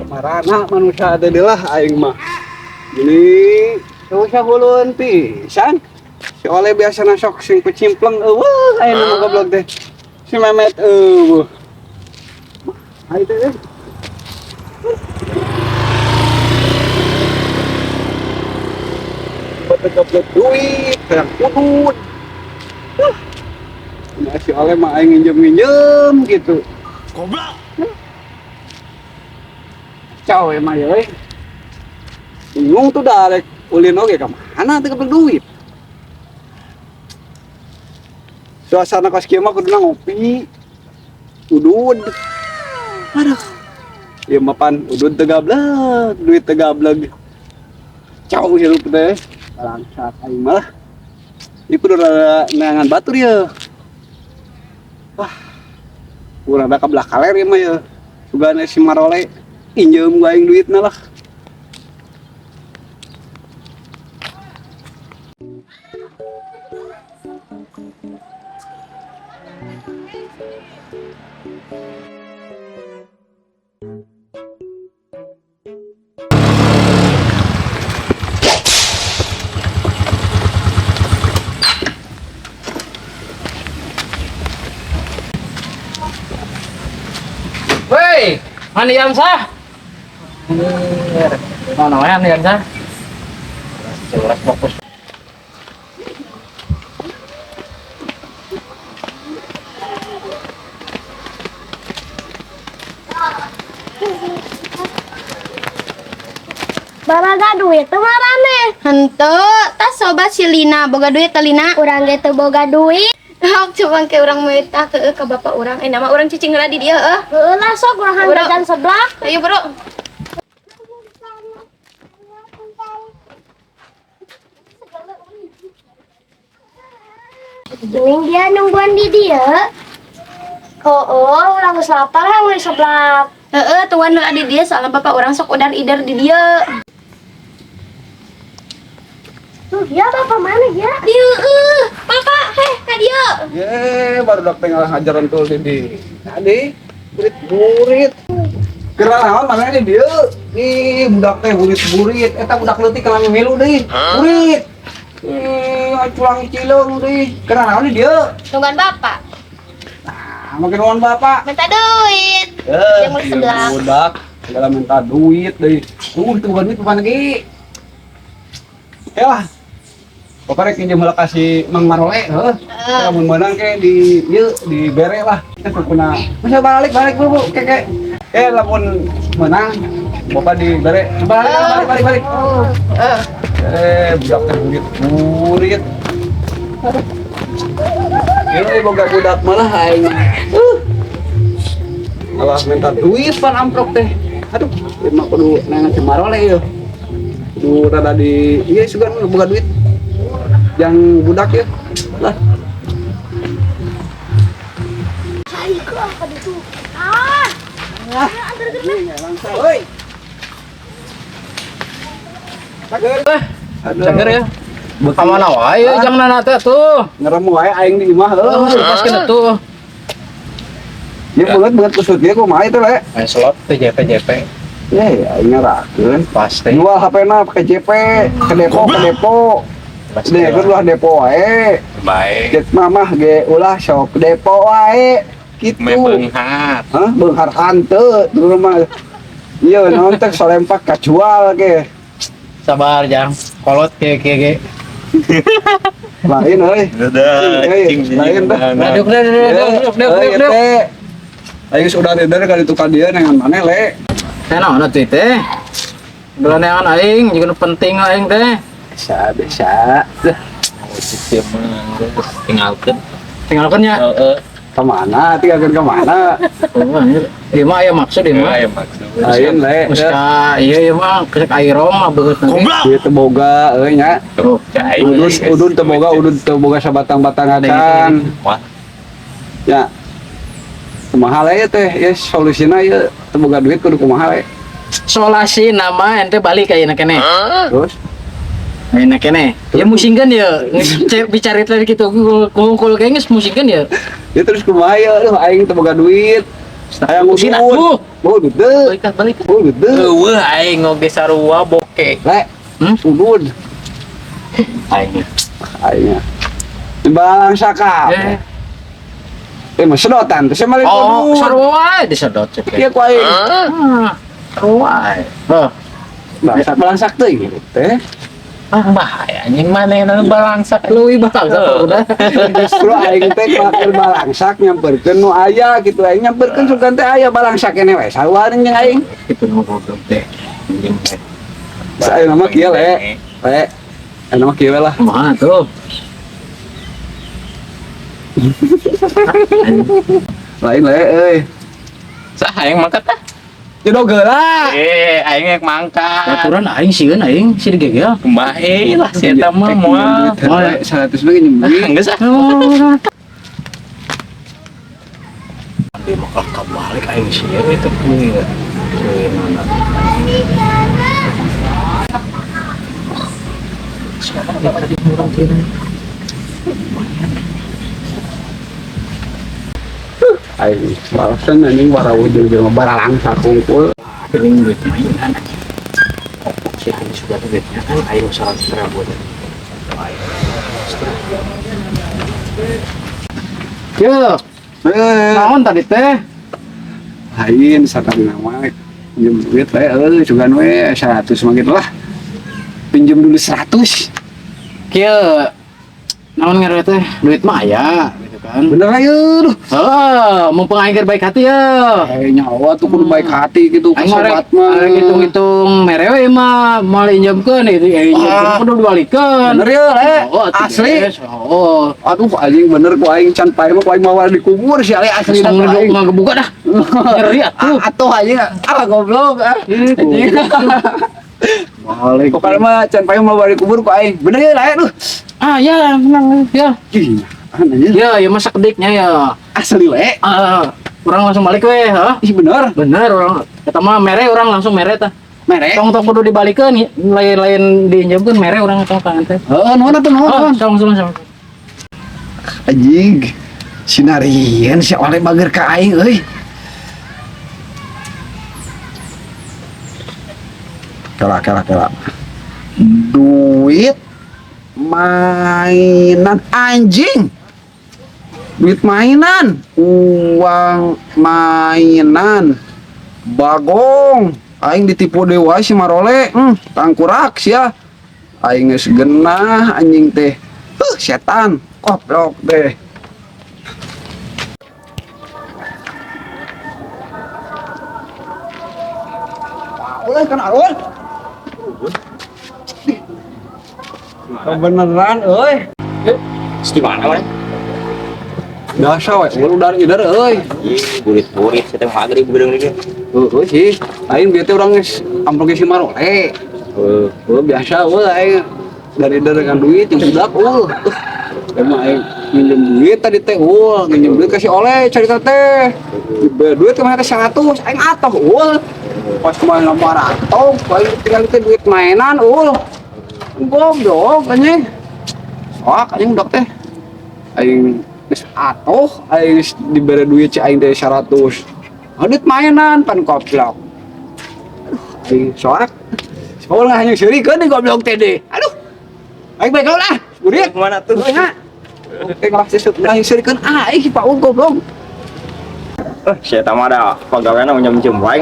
Marana manusia ada lah aing mah. Gini, usah hulun pisan. Si oleh biasa sok sing pecimpleng eueuh aya nu goblok teh. Si Memet eueuh. Ayo teh. Betul goblok duit, hayang udud. Nah, si oleh mah aing nginjem-nginjem gitu. Goblok. Kacau emang ya, euy. Bingung tuh dah rek ulin oge ka mana teh goblok duit. Suasana kos kieu mah kuduna ngopi. Udud. Aduh. Ieu mah pan udud teu gablek, duit teu gablek. Kacau hirup teh. Bangsat aing mah lah. Ieu kudu rada neangan batur ieu. Wah. Urang rada ka belah kaler ieu mah ieu. Sugana si Marole injem gua aing duitna lah. Woi, mana yang sah? Mana wae yang sah? Jelas fokus. Baraga duit teu marane. Henteu, tas sobat si Lina boga duit teh Lina. Urang ge teu boga duit. Hok coba ke urang meta ke bapak urang. Eh nama urang cicing heula di dieu heuh. Heueuh lah sok urang Urang. jajan seblak. Ayo bro. Mending dia nungguan di dieu. Oh, urang geus lapar hayang meuli seblak. Heeh, tuan heula di dieu soalnya bapak urang sok udar ider di dieu. Tuh, ya bapak mana ya? Dieu eueuh, bapak heh ka dieu. Ye, baru dak tengah ngajaran tuh di tadi burit-burit. Kira naon mana di dieu? Ih, budak teh burit-burit. Eta budak leutik kalami milu deui. Burit. Ih, culang cileung deui. Kira naon di dieu? Tungguan bapak. Nah, makin nuhun bapak. Minta duit. Eh, Yang mau ieu seblak. budak segala minta duit deui. Tuh, itu bukan duit bukan lagi. Ya lah. Bapak rek nginjem heula ka si Mang Marole heuh. Lamun meunang ke di ieu dibere lah. Kan kukuna. Masa balik balik Bu, Bu. Ke ke. Eh lamun meunang bapak dibere. Balik balik balik balik. Eh budak teh burit-burit. Ieu boga budak malah aing. Alah minta duit pan amprok teh. Aduh, ieu mah kudu neangan si Marole ieu. Kudu rada di ieu sugan boga duit. Yang budak ya. Lah. Apa itu? Ah. Oi. Cager. Cager ya. Ka mana wae ya jang nana teh tuh. Ngerem wae aing di imah heuh. Oh, lepaskeun atuh. Ya beungeut beungeut kusut ge kumaha itu le? Aya slot teh JP JP. Ya, aing ngerakeun. Pasti. Jual HP-na pakai JP ke depo ke depo. Pasti. Deh, ulah depo wae. Baik. Cek mamah ge ulah sok depo wae. Gitu. Me beunghar. Hah, beunghar hanteu dulu mah. Iya, naon teh solempak kajual ge. Sabar jang. Kolot ke ke ke. Lain euy. Dadah. Euy, lain dah. Duduk duduk duduk duduk duduk. Ayo sudah dari kali itu ka dieu nengan maneh le. Teh naon atuh teh? Belah neangan aing juga nu penting aing teh. Bisa, bisa. Ieu mah geus tinggalkeun. Tinggalkeun nya. Heeh. Kemana? Tinggalkeun kemana? Oh, anjir. Ieu mah aya maksud ieu mah. Aya maksud. Lain le. Geus ka ieu ieu mah geus ka Irom mah beungeut nanti. Goblok. Ieu teu boga euy nya. Tuh, cai. Udun udun teu boga, udun teu boga sabatang-batang acan. Wah, Ya. Kumaha le teh? Ya solusina ieu teu boga duit kudu kumaha le. Solasi nama ente balik ayeuna keneh. Terus Ayeuna keneh. Ya musingkeun ya. Geus bicara tadi kitu ngungkul kayak geus musingkeun ya. Ya terus kumaha ya, aduh aing teu boga duit. Hayang Pusing udud. atuh. Oh, duit teu. Balik ah, balik. Oh, duit teu. Eueuh aing oge sarua boke. Le, Hmm? udud. Aing. Aing. Bangsa ka. Eh. Eh, mah sedotan teh saya Oh, udud. sarua wae disedot cek. Iya ku aing. Ah, sarua wae. Heuh. Balangsak balangsak teuing teh. Ah bahaya anjing manehna balangsak. Leuwih balangsak udah. Justru aing teh keur balangsak nyamperkeun nu aya kitu aing nyamperkeun sugan teh aya balangsak keneh we sarua jeung aing. Itu nu goblok teh. Anjing teh. Saya nama kieu le. Le. Aya nama kieu we lah. Kumaha tuh? Lain le euy. Saha aing mangkat tah? Jodoh geura. Eh, aing rek mangkat. Aturan aing sieun aing si digegel. Kumaha lah si eta mah moal. Moal 100 mah nginjem duit. Geus ah. Di mah kabalik aing sieun itu kuy. Sieun mana. Siapa tadi orang kira? Aing balasan anjing warawuh jeung jelema baralangsak hungkul. Gening duit mainan. Si Hani sudah duitnya kan aing 100 ribu deh. Yo, Eh, naon tadi teh? lain sakali nama pinjem duit le euy sugan we 100 mah gitu lah. Pinjem dulu 100. Kieu naon ngaranna teh? Duit mah aya gitu kan. Bener aja duh. Heeh, mumpung aing keur baik hati ya. Eh nyawa tuh kudu baik hati gitu ka Aing sobat mah. arek hitung-hitung mere we mah moal injemkeun itu injemkeun kudu dibalikeun. Bener ya le. Oh, atuh Asli. beres. Oh. Aduh anjing bener ku aing can pae mah ku aing mawa dikubur si Ale asli Tong ku aing. ngagebuka dah. Nyeri atuh. Atuh anjing ah goblok ah. Ih, Anjing. Balik. Pokoknya mah can pae mawa dikubur ku aing. Bener ya le aduh. Ah ya, menang ya. Ih, anjing. Ya, ya masa kediknya ya. Asli le. Ah, orang langsung balik weh, hah? Ih bener. Bener orang. Eta mah mere orang langsung mere tah. Mere. Tong tong kudu dibalikeun, lain-lain diinjemkeun mere orang tong kangen teh. Heeh, nuhun atuh nuhun. Oh, nuhun. langsung langsung. Anjing. Sinarian si oleh bager ka aing euy. Kela kela kela. Duit mainan anjing. Duit mainan, uang mainan. Bagong, aing ditipu deui wae si Marole. Tangkurak sia. Aing geus genah anjing teh. Huh, setan, koplok teh. Ulah kan arwah. Kebeneran euy. Di mana we? Biasa we, ulah udar ider euy. Ih, burit-burit si teh maghrib geudeung ieu. Heueuh sih, lain bieu teh urang geus amplok si Marole. Heuh. Heueuh biasa we aing dari ider dengan duit yang budak eueuh. Emang aing minjem duit tadi teh eueuh, minjem duit kasih oleh cerita teh. Diberi duit kemana teh 100, aing atoh eueuh. Pas kemarin lamar atoh, aing tinggal teh duit mainan eueuh. Goblok anjing. Soak anjing budak teh. Aing geus atoh, aing geus dibere duit si aing teh 100. Ah, duit mainan pan goblok. Aduh, aing soak. Sekolah hanya seurikeun di goblok teh deh. Aduh. Aing baik lah. Burit. Kemana tuh? Euy nya. Oke, ngalah sesuk aing seurikeun aing si Paul goblok. Si eta mah da pagaweana njem-njem wae.